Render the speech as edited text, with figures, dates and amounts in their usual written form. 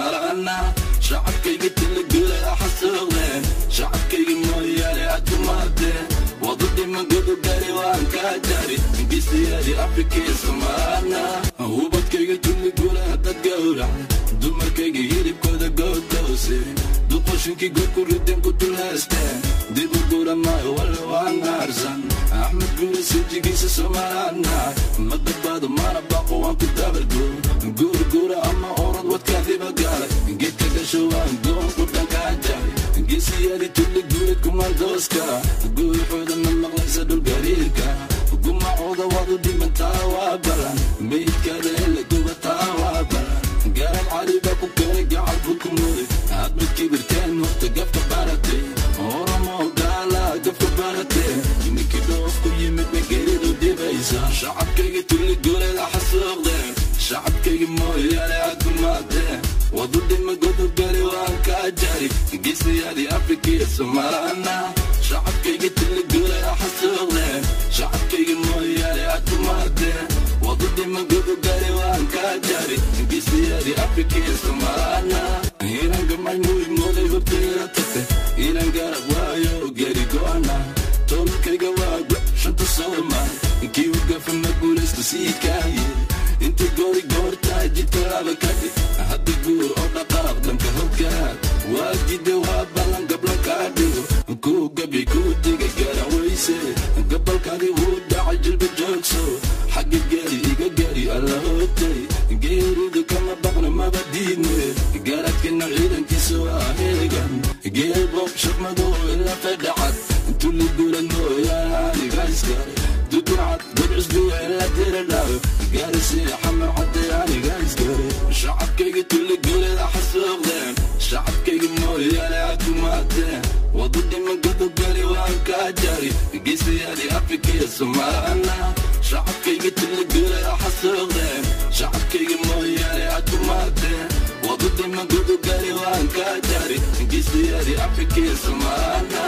Soomaalana. Shacabkayga tiligula xasuuqdeen, shacabkayga mooyaane aad ku maadeen. Wadadhima godobgari waan kaa jari, geesiyaadii Afrikaiyo Soomaalana. Ubadkayga tulligula haddaad gowrac, dumarkayga hilibkooda goodgoose, duqoshinkii god ku rideen ku dulhaysteen. Dib u gura maayo walle waan naarsan. Axmed Gure sijigiisa Soomaalana ma badbaado mana baqo, waan ku dabargo. Guurguura ama orod wadkaadiba gaalay, geedka gasho waan goon ku dhankaa jaray. Geesiyaadii tulli guuleed kumandooska, guuxooda ma maqlaysa dhulgariirka? Gumacooda waad u dhimantaa, waa balan. Meydkaada in la gubataa waa balan. Garab Cali baa ku keenay, gacal buu ku mooday. Hadmid kibirteen horta gafka baratay, Oromo gaala gafka baratee. Ninkii dhoof ku yimid bay geeridu dhibaysa. Shacabkayga tulli guuleeda xasuuqdeen, shacabkayga mooyaane aad ku maadeen. Wadu dhima godobgari waan kaa jari, geesiyaadii Afrikaiyo Soomaalana. Shacabkayga tulli guuleeda xasuuqdeen, shacabkayga mooyaane aad ku maadeen. Wadu dhima godobgari waan kaa jari, geesiyaadii Afrikaiyo Soomaalana. Inaan gamay muy mooday hortayda tagtay, inaan garab waayo geeri go'ana. Tolkayga waa go shanta Soomaali, kii u gafa ma guulaysto siidkaaye. Inta goori goortaa jidka laba ka dhig, hadda guur oo dhaqaaq dhanka hoggaad. Waa jide, waa ballan gablan kaa dhigo, kuu gabi kuu diga garan weyse. Gabalkaadi wuu dhacay, jilba joogso xagga geeri iga gari alla hoogtay. Geeridu kama baqno maba diidne, garadkina ciidankiisa waa heegan. Geelboob shaqmadow ilaa fedhacad, tulli guurad mooyaane aniga iskale. Duducad godcusbiyo ilaa diradhaayo, gaarisiya Xamar cadday aniga iskale. Shacabkayga tulli guuleeda xasuuqdeen, shacabkayga mooyaane aad ku maadeen. Wadu dhima godobgari waan kaa jari, geesiyaadii Afrikaiyo Soomaalana. Shacabkayga tulli guuleeda xasuuqdeen, shacabkayga mooyaane aad ku maadeen. Wadu dhima godobgari waan kaa jari, geesiyaadii Afrikaiyo Soomaalana.